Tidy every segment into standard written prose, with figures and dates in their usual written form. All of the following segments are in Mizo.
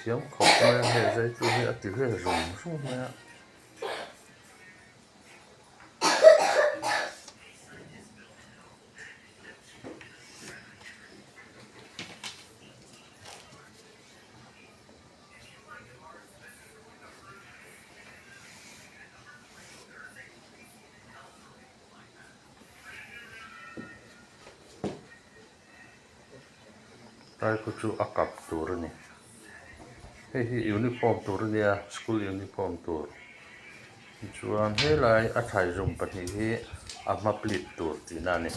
Thiam khawp mai a hei zaitu hi a ti vel zung zung mai a. Taikhu chu a kap tur a ni. Hei hi uniform tur a nia school uniform tur tichuan helai a thlaizum pahnih hi a hma plate tur tihna a ni.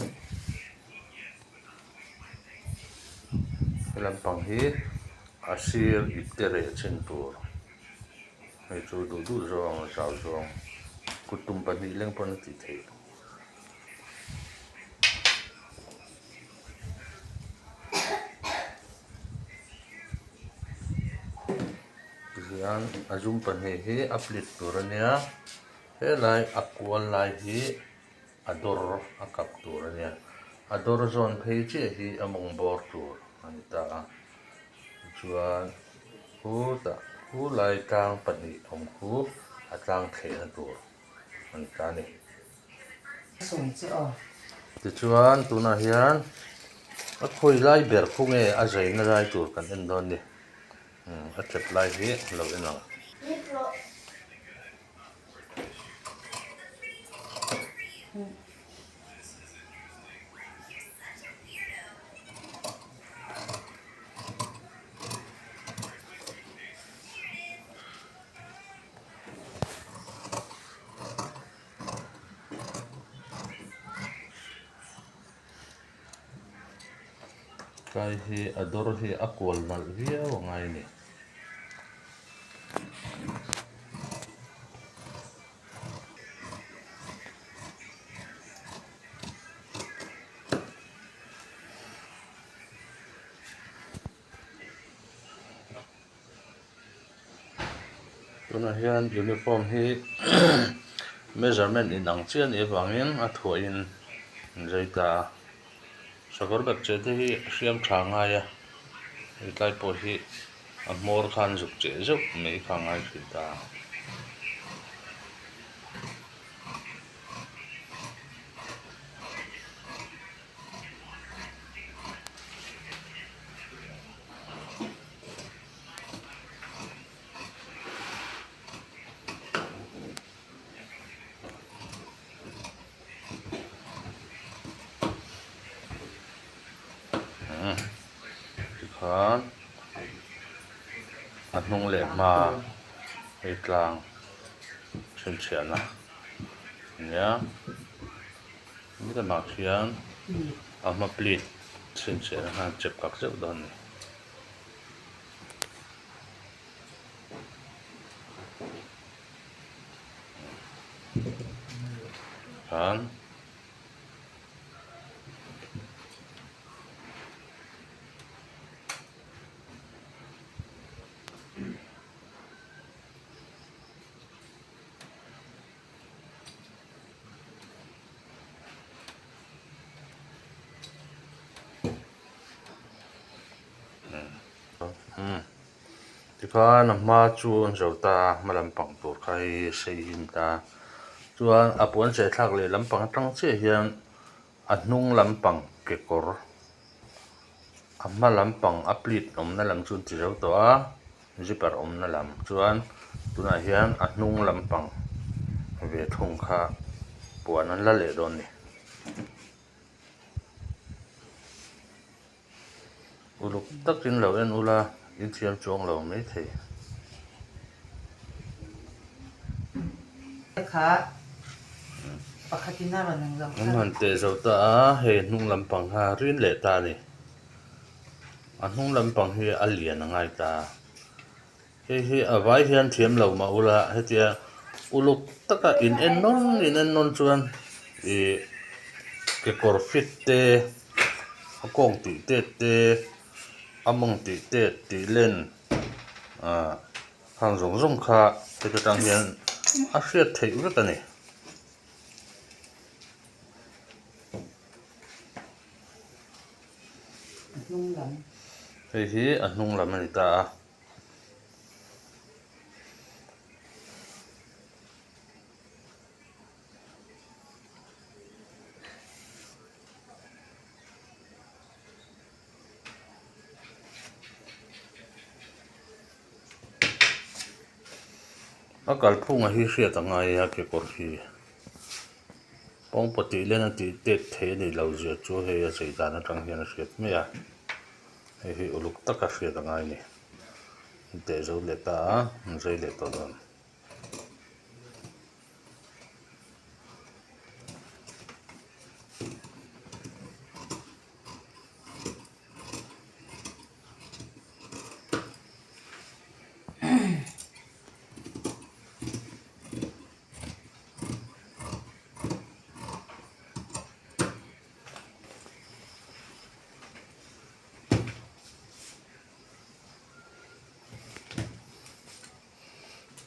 He lampang hi a sir ipte reh chin tur hei chu duh duh zawng zau zawng kut tum pahnih leng pawn a tih theih. Tihian a zum pahnih hi a plate tur a nia helai a kual lai hi a dawr a kap tur a nia a dawr zawn phei chiah hi a mawng bawr tur a ni ta a tichuan khutah khulai tlang pahnih awm khu a tlang thlehna tur a ni ta a ni. Tichuan tunah hian a khawi lai ber khu nge a zaina lai tur kan en dawn a ni a chep lai hi lo en ang. Tlai hi a dawr hi a kual nalh viau a ngai a ni. Tunah hian uniform hi measurement inang chiah anih avangin a thuahin an zai ta a sakawr bag cheh te hi a hriam tha ngai a hetlai pawh hi a hmawr khan zuk cheh zeuh mai kha a ngai thin ta. Tikhan a hnung leh hma hei tlang chhinchhiahna a nia helamah khian a hma plate chhinchhiahna khan chep kak zeuh dawn a ni. Khan Tikhan a hma chu an zo ta a hma lampang tur kha hei sei hi a ni ta a chuan a puan chei thlak leh lampang atang chiah hian a hnung lampang kekawr a hma lampang a pleat awmna lam chu an ti zo tawh a zipper awmna lam chuan tunah hian a hnung lampang ve thung kha puan an la leh dawn a ni. Uluk takin lo en ula in thiam chuang lo maithei. An han teh zo ta a, hei hnung lampang kha rin leh ta a ni. A hnung lampang hi a lian a ngai ta a. Hei hi a vai hian thiam lo mah ula hetia uluk taka in en nawn in en nawn chuan ih kekawr fit te a kawng tih tet te a mawng tih tet tih len ah khang zawng zawng kha heta tang hian a hriat theih vek a ni. Hei hi a hnung lam a ni ta a. A kalphunga hi hriat a ngai a kekawr hi pawngpaw tih len a tih tet thei a nih loh zia chu hei a chei dan atang hian a hriat mai a, hei hi uluk taka hriat a ngai a ni. An teh zo leh ta a, an zai leh tawh dawn.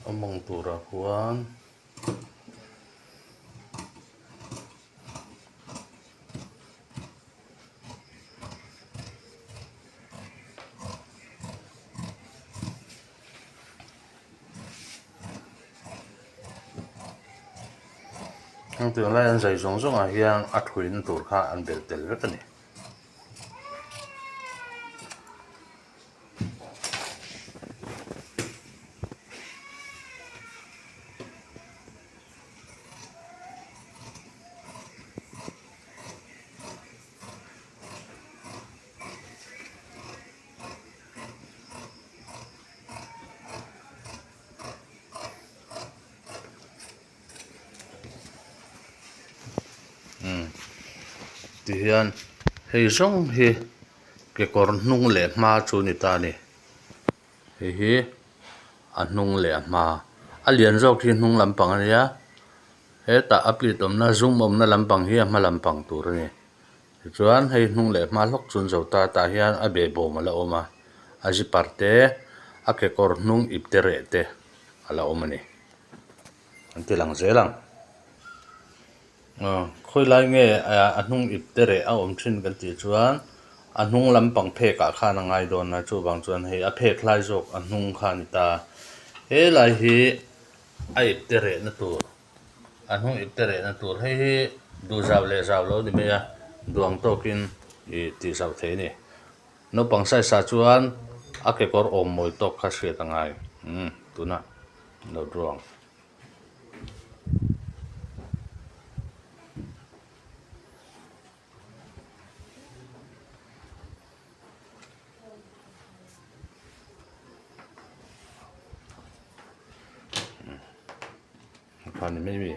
A mawng turah khuan Heng tunlai an zai zawng zawngah hian a thuina tur kha an belh tel vek a ni. Tihian hei zawng hi kekawr hnung leh hma chu ni ta a ni hei hi a hnung leh a hma a lian zawk hi hnung lampang a nia hetah a plate awmna zum awmna lampang hi a hma lampang tur a ni. Tichuan hei hnung leh hma hlawk chu an zo ta tah hian a behbawm a la awm a, a zipper te, a kekawr hnung ip te reh te a la awm a ni. An ti lang zel ang. Aw khawi lai nge a hnung ip te reh a awm thin kan tih chuan a hnung lampang phek ah khan a ngai dawn a chuvang chuan hei a phek hlai zawk a hnung kha a ni ta. He lai hi a ip te rehna tur. A hnung ip te rehna tur hei hi duh zau leh zau lo ni mai a, duang tawkin ih tih zauh theih a ni. Naupang size ah chuan a kekawr awm mawi tawk kha hriat a ngai umm tunah lo draw ang. Kha ni mai mi.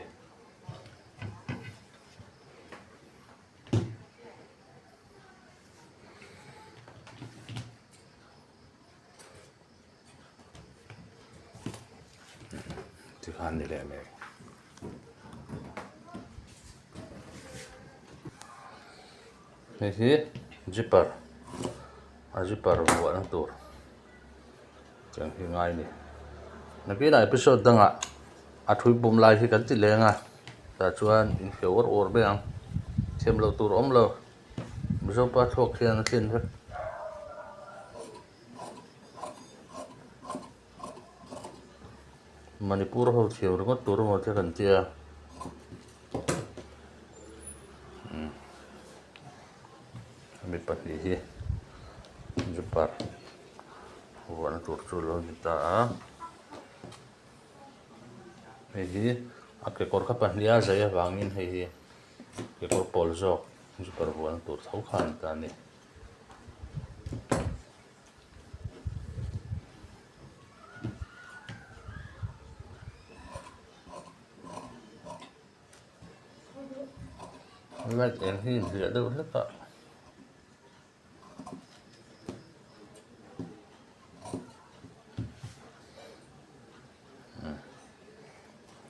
Tikhan ni leh mai. Hei hi zipper a zipper vuahna tur tiang hi ngai a ni. Nakinah episode dangah a thui pum lai hi kan ti leng a tah chuan in feh uar uar mai ang thiam loh tur awm lo Mizo pa thluak hian a tlin vek. Manipur ho thiam ringawt tur emaw te kan tia. Hemi pahnih hi zipper vuahna tur chu lo ni ta a. Hei hi a kekawr kha pahnih a zai avangin hei hi kekawr pawl zawk zipper vuahna tur tho kha a ni ta a ni. Light eng hi inhliah deuh hlek a.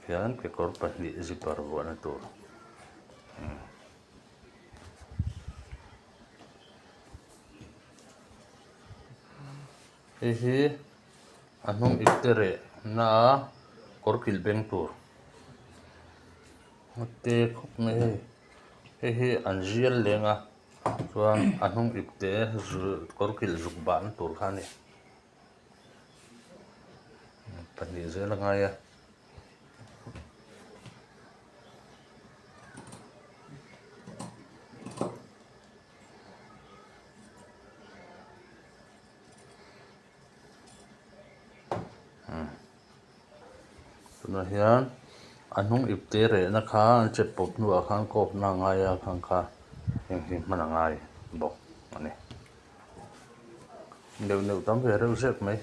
Hian kekawr pahnih zipper vuahna tur. Hei hi a hnung ip te reh na a kawr kilh beng tur a te khawp mai hei hei hi an zial leng a chuan a hnung ip te kawr kilh zuk bahna tur kha a ni pahnih zel a ngai a. Tunah hian a hnung ip te rehna kha an chep pawp hnuah khan kawpna a ngai a khang kha heng hi hman a ngai bawk a ni. Neuh neuh tam ve reuh zek mai.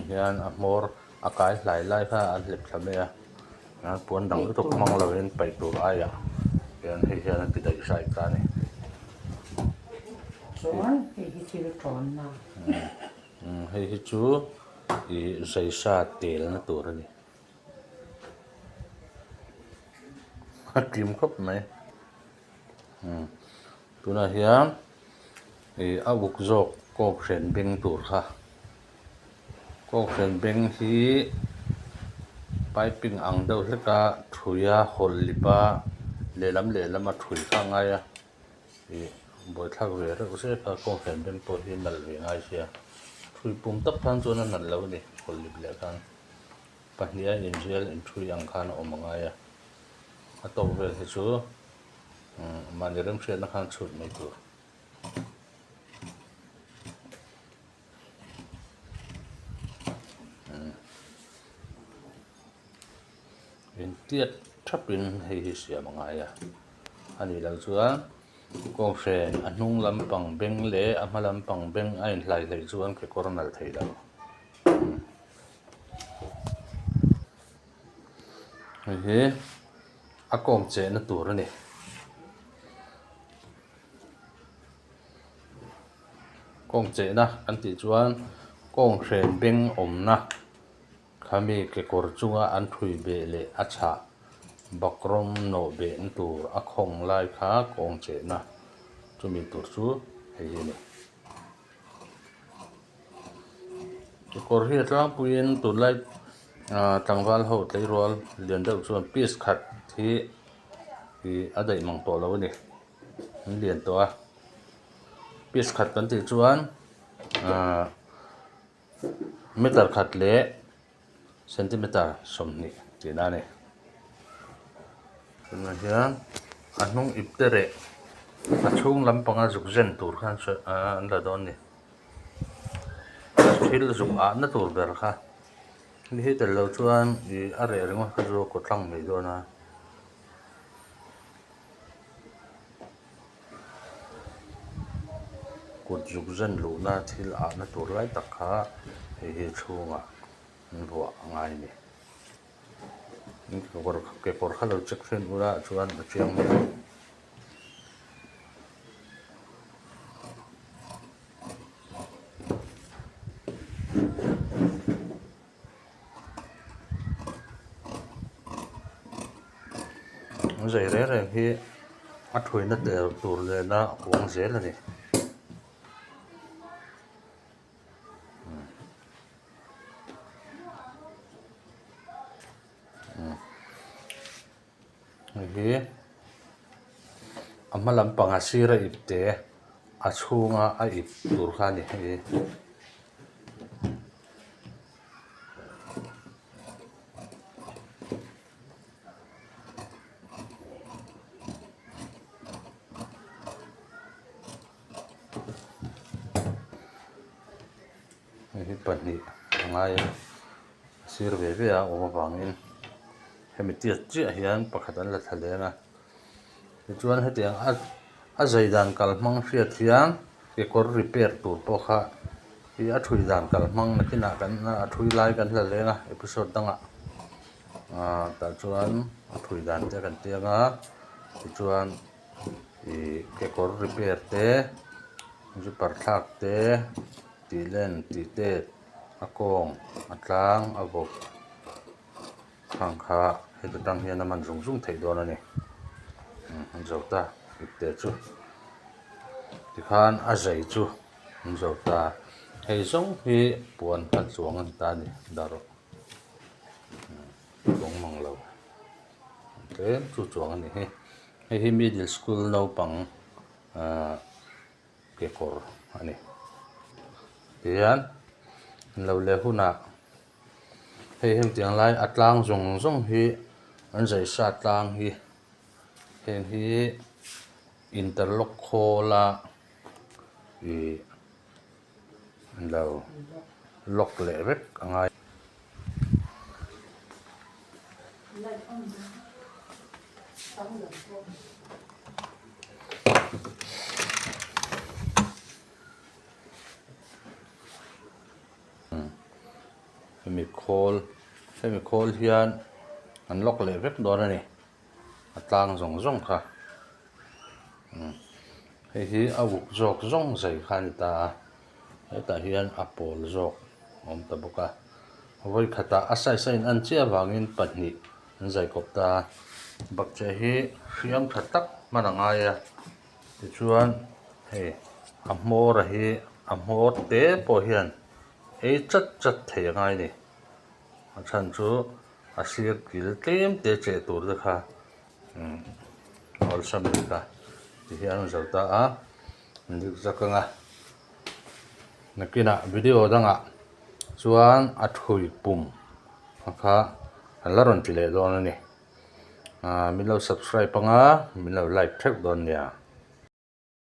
Hian a hmawr a kai hlai lai kha a hlep thla mai a, puan dang lutuk hmang lovin paih tur aiah hian hei hian a ti daih hrai ta a ni. Chuan hei hi thil tawnna. Hei hi chu ih zaisa telna tur a ni. A kim khawp mai. Tunah hian ih a uk zawk kawk hren beng tur kha kawk hren beng hi piping ang deuh hlek a thui a hawlh lip a lehlam lehlam a thui kha a ngai a ih buaithlak ve reuh zek a kawk hren beng pawh hi nalh ve ngai sia thui pum tak khan chuan a nalh lo a ni hawlh lip leh khan pahniha inzial inthui ang khan a awm a ngai a. A tawk vel hi chu mahni remhriatna khan chhut mai tur. Intiat thapin hei hi siam a ngai a, a nih loh chuan kawnghren a hnung lampang beng leh a hma lampang beng a inhlai hleih chuan kekawr a nalh thei lo. Hei hi a kawm chehna tur a ni. Kawng chehna kan tih chuan kawng hren beng awmna khami kekawr chunga an thui beh leh a chhah bakrawm nawh behna tur a khawng lai kha kawng chehna chumi tur chu hei hi a ni. Kekawr hi a tlangpuiin tunlai ah tlangval ho tleirawl lian deuh chuan piece khat hi ih a daih mang tawh lo a ni an lian tawh a piece khat kan tih chuan ah meter khat leh centimeter 20 tihna a ni. Tunah hian a hnung ip te reh a chhung lampanga zuk zen tur khan an la dawn a ni. Thil zuk ahna tur ber kha hei hi tel lo chuan ih a reh ringawt kha chu a kawt tlang mai dawn a. Kut zuk zen luhna thil ahna tur lai tak kha hei hi chhungah an vuah a ngai a ni. Kekawr kha lo check thin ula chuan a chiang mai ang. An zai reng reng hi a thuina tel tur nena a kuang zel a ni. Hei hi a hma lampang a sir a ip te a chhunga a ip tur kha a ni hei. Hei hi pahnih a ngai a sir ve ve a awm avangin hemi tiat chiah hian pakhat an la thla leng a tichuan hetiang a a zai dan kal hmang hriat hian kekawr repair tur pawh kha ih a thui dan kal hmang nakinah kan a thui lai kan la leng a episode dangah ah tah chuan a thui dan te kan tiang a tichuan ih kekawr repair te zipper thlak te tih len tih tet a kawng a tlang a vawk khang kha heti tang hian a man zung zung theih dawn a ni an zo ta ipte chu tikhan a zai chu an zo ta hei zawng hi puan kha chuang a ni ta a ni dah rawh chuang mang lo tlem chu chuang a ni hi hei hi middle school naupang ahh. Kekawr a ni. Tihian an lo leh hunah hei hengtiang lai a tlang zawng zawng hi an zai sa tlang hi heng hi interlock khawl a ih an lo lock leh vek a ngai. Hemi khawl hemi khawl hian an lock leh vek dawn a ni a tlang zawng zawng kha hei hi a uk zawk zawng zai kha a ni ta a hetah hian a pawl zawk a awm ta bawk a vawikhatah a size a in an chiah avangin pahnih an zai kawp ta a bakcheh hi hriam tha tak hman a ngai a tichuan hei a hmawr a hi a hmawr te pawh hian ei chat chat thei a ngai a ni a chhan chu a sir kil tlem te cheh tur te kha umm awlsam bik a tihian an zo ta a an dik zak ang a nakinah video dangah chuan a thui pum a kha an la rawn ti leh dawn a ni. Aaa min lo subscribe anga min lo like theuh dawn nia.